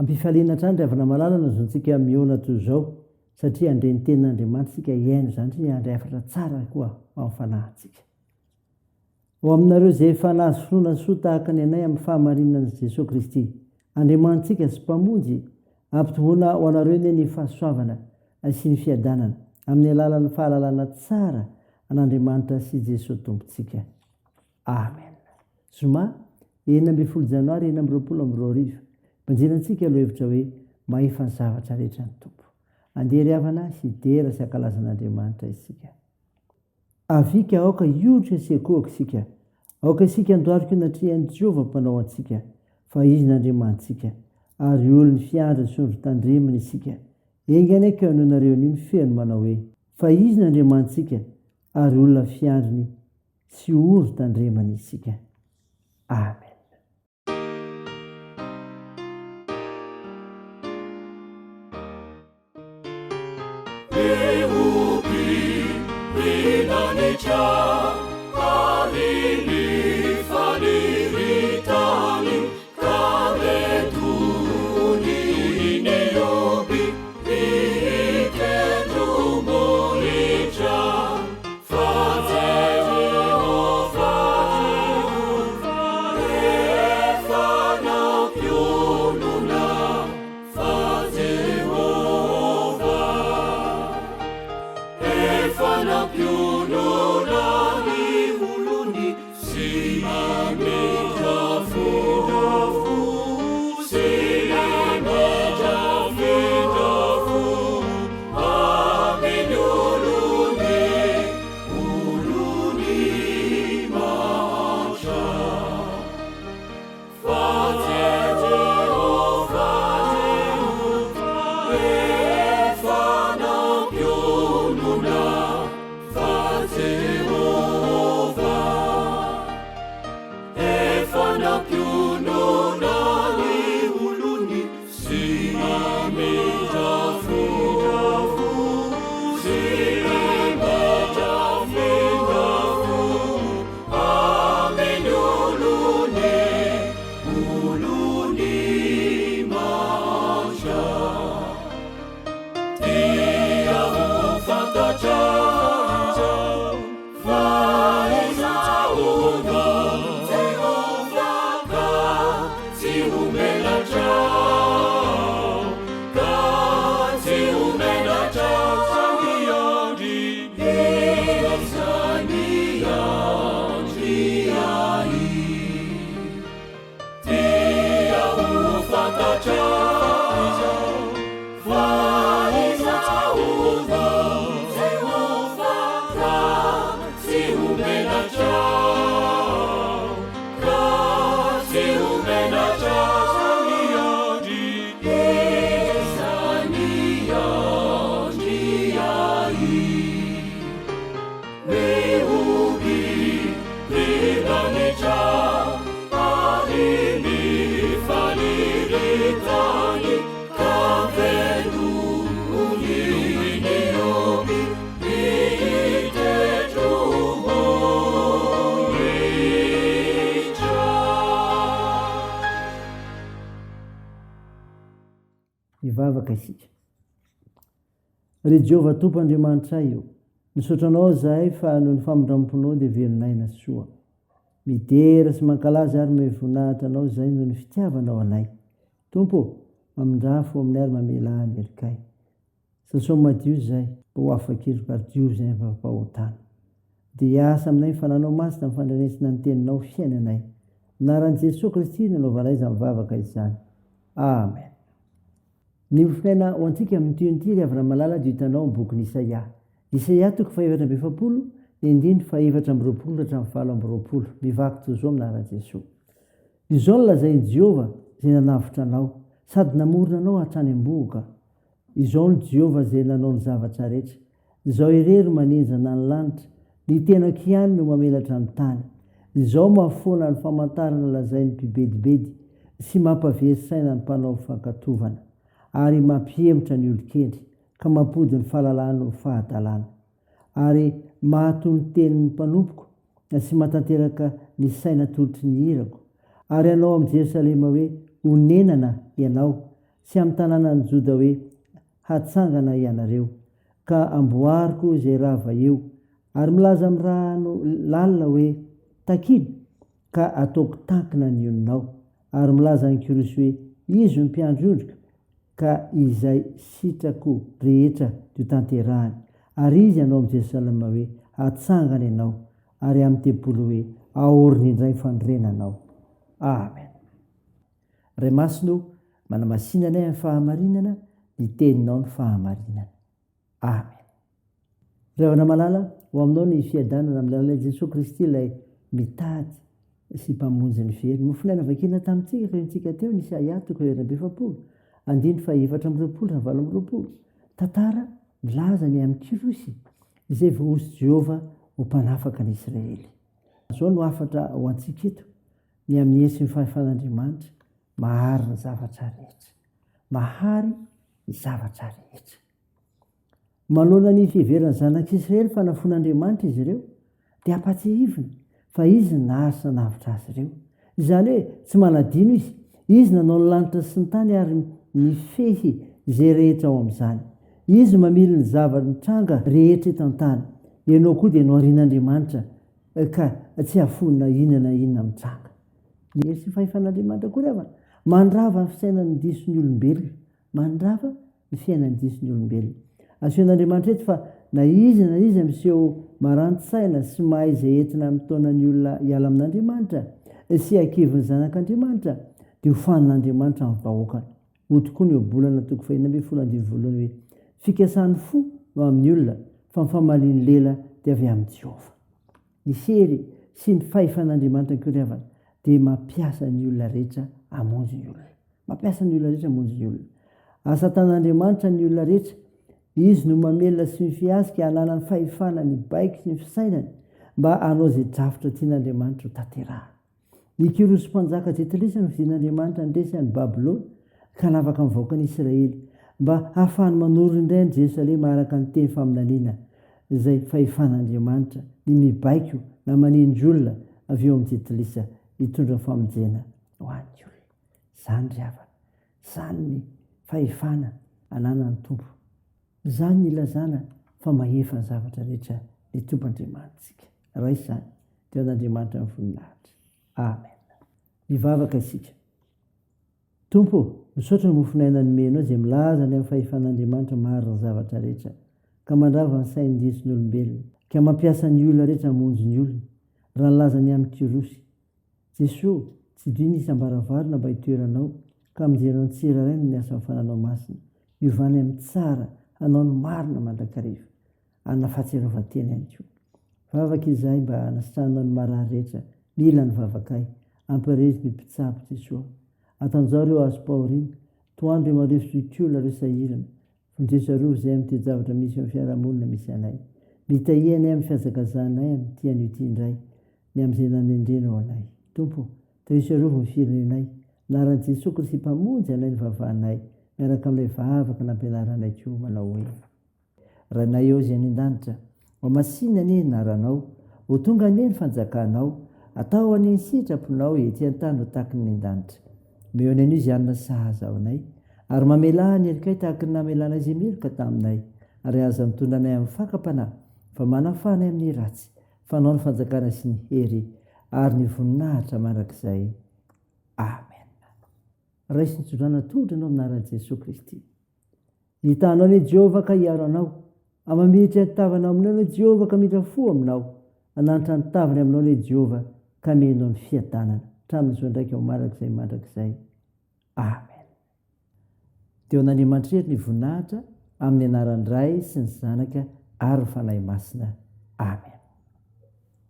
Am-pifaliana hatrany ry havana malala no azontsika mihaona toy izao satria handre ny tenin'Andriamanitra isika, hihaino izany satria handray hafatra tsara koa ho amin'ny fanahintsika. Ho aminareo izay efa nahazo finoana soa tahaka ny anay amin'ny fahamarinan'i Jesoa Kristy, Andriamanitsika sy Mpamonjy, ampitomboina ho anareo anie ny fahasoavana sy ny fiadanana, amin'ny alalan'ny fahalalana tsara an'Andriamanitra sy Jesoa Tompontsika. Amen. Zoma, 16 Janoary 2026, Banjina antsika lohahevitra hoe Mahefa ny zavatra rehetra ny Tompo. Andeha ry havana hidera sy hankalaza an'Andriamanitra isika. Avia ka aoka hiondrika sy hiankohoka isika. Aoka isika handohalika eo anatrehan'i Jehovah Mpanao antsika, fa Izy no Andriamanitsika, ary olon'ny fiandriny sy ondry tandremany isika. Enga anie ka henoinareo anio ny feony manao hoe, Fa Izy no Andriamanitsika, ary olona fiandriny sy ondry tandremany isika. Amen. Hivavaka isika. Ry Jehovah Tompo Andriamanitray ô, misaotra Anao izahay fa noho ny famindram-ponao dia velon'aina soa. Midera sy mankalaza ary mamehy voninahitra Anao izahay noho ny fitiavanao anay. Tompo ô, mamindrà fo aminay ary mamelà ny helokay. Sasao madio izahay mba ho afa-keloka ary diovy izahay amin'ny fampahotana. Dia hiasa aminay ny Fananao Masina amin'ny fandrenesana ny Teninao fiainanay. Anaran'i Jesoa Kristy no anaovanay izany vavaka izany. Amen. Ny mofonaina ho antsika amin'ity ony ity ry havana malala dia hitanao amin'ny bokin'i Isaia. Isaia toko faha-44, ny andininy faha-24 hatramin'ny 28. Mivaky toy izao amin'ny anaran'i Jesoa. Izao no lazain'i Jehovah izay nanavotra anao, sady namorona anao hatrany am-bohoka. Izao no Jehovah izay nanao ny zavatra rehetra. Izaho irery manenjana ny lanitra, ny tenako ihany no mamelatra ny tany. Izaho mahafoana ny famantarana lazain'ny mpibedibedy sy mampavery saina ny mpanao fankatovana, ary mampihemotra ny olon-kendry ka mampody ny fahalalany ho fahadalana. Ary mahato ny tenin'ny mpanompoko sy mahatanteraka ny saina atolotry ny irako. Ary hanao amin'i Jerosalema hoe, Honenana ianao. sy amin'ny tanànan'i Joda hoe, Hatsangana ianareo, ka amboariko izay rava eo, ary milaza amin'ny rano lalina hoe, Takino, ka ataoko tankina ny oninao, ary milaza an'i Kyrosy hoe, Izy no mpiandry ondriko, ka izay sitrako rehetra dia hotanterahany, ary izy hanao amin'i Jerosalema hoe, Hatsangana ianao, ary amin'ny tempoly hoe, Aorina indray ny fanorenanao. Amen. Ray Masina o, manamasina anay amin'ny fahamarinana, ny teninao no fahamarinana. Amen. Ry havana malala, ho aminao ny fiadanana amin'ny alalan'i Jesoa Kristy ilay mitady sy Mpamonjy ny very. Mofonaina vakiana tamintsika fa henontsika teo ny Isaia toko 41, andininy faha-24 raha 28. Tantara milaza ny amin'i Kyrosy izay voahosy Jehovah ho mpanafaka ny Israely. Izao no hafatra ho antsika eto, ny amin'ny hery sy ny fahefan'Andriamanitra mahary ny zavatra rehetra. Mahary ny zavatra rehetra. Manoloana ny fiheveran'ny zanak'Israely fa nafoin'Andriamanitra izy ireo, dia ampahatsiahiviny fa Izy no nahary sy nanavotra azy ireo. Izany hoe tsy manadino Izy. Izy nanao ny lanitra sy ny tany ary mifehy izay rehetra ao amin'izany. Izy no mamily ny zava-mitranga rehetra eto an-tany. Ianao koa dia noharian'Andriamanitra ka tsy hafoiny na inona na inona mitranga. Ny hery sy fahefan'Andriamanitra koa ry havana, mandrava ny fisainan'ny dison'ny olombelona. Mandrava ny fiainan'ny diso ny olombelona. Asehon'Andriamanitra eto fa na iza na iza miseho marani-tsaina sy mahay izay entina mitaona ny olona hiala amin'Andriamanitra sy hakivin'ny zanak'Andriamanitra dia ho fanin'Andriamanitra amin'ny vahoakany. Hoy tokoa ny Ohabolana toko fahenina ambin'ny folo andininy voalohany hoe, Fikasan'ny fo no amin'ny olona, fa ny famalian'ny lela dia avy amin'i Jehovah. Ny hery sy ny fahefan'Andriamanitra ankory havana dia mampiasa ny olona rehetra hamonjy ny olona. Mampiasa ny olona rehetra hamonjy ny olona. Asa tan'Andriamanitra ny olona rehetra. Izy no mamelona sy mifehy azy ka ananany fahefana ny baiko sy ny fisainany mba hanao izay drafitra tian'Andriamanitra ho tanterahana. I Kyrosy mpanjaka jentilisa no fidin'Andriamanitra handresy an'i Babylona ka hanafaka ny vahoakan'Israely mba hahafahany manorina indray an'i Jerosalema araka ny teny faminaniana izay fahefan'Andriamanitra ny mibaiko na manindry olona avy eo amin'ny jentilisa hitondra famonjena ho an'ny olona. Izany ry havana, izany ny fahefana ananan'ny Tompo. Izany ny ilazana fa mahefa ny zavatra rehetra ny Tompo Andriamanitsika. Raiso izany, dia ho an'Andriamanitra ny voninahitra. Amen. Mivavaka isika. Tompo ô, misaotra ny mofon'aina nomenao izay milaza ny amin'ny fahefan'Andriamanitra mahary ny zavatra rehetra, ka mandrava ny sain'ny diso-n'olombelona, ka mampiasa ny olona rehetra hamonjy ny olona, raha nilaza ny amin'i Kyrosy. Jesoa ô, tsidiho ny isam-baravarana mba hitoeranao, ka hamonjenao ny tsirairay noho ny asan'ny Fananao Masina. Hiovany amin'ny tsara, hanao ny marina mandrakariva. Hanana fahatsiarovan-tena ihany koa. Vavaka izahay mba hanasitrananao ny marary rehetra mila ny vavakay. Ampaherezo ny mpitsabo, Jesoa. Atanjaho ireo azom-pahoriana. Tohano ireo marefo zokiolona, ireo sahirana. Vonjeo sy arovy izahay amin'ny toe-javatra misy eo amin'ny fiarahamonina misy anay. Mitahia anay amin'ny fihazakazahanay amin'ity anio ity indray, ny amin'izay nanendrenao anay. Tompo ô, tahio sy arovy ny firenenay. Anaran'i Jesoa Kristy Mpamonjy anay no vavahanay, miaraka amin'ilay vavaka nampianaranay koa manao hoe. Rainay eo izay any an-danitra, ho masina anie ny anaranao, ho tonga anie ny fanjakanao, atao anie ny sitraponao ety an-tany ho tahaky ny any an-danitra. Omeo anay anio izay hanina sahaza ho anay, ary mamelà ny helokay tahaky ny namelanay izay meloka taminay, ary aza mitondra anay amin'ny fakam-panahy, fa manafaha anay amin'ny ratsy, fa Anao ny fanjakana sy ny hery ary ny voninahitra mandrakizay. Amen. Raiso ny tsodrano atolotra anao amin'ny anaran'i Jesoa Kristy. Hitahanao anie Jehovah ka hiaro anao. Hamamihitra ny tavany aminao anie Jehovah ka hamindra fo aminao. Hananitra ny tavany aminao anie Jehovah ka hamenao ny fiadanana. Hatramin'izao indraika ho mandrakizay mandrakizay. Amen. Dia ho an'Andriamanitra irery ny voninahitra amin'ny anaran'ny Ray sy ny Zanaka ary ny Fanahy Masina. Amen.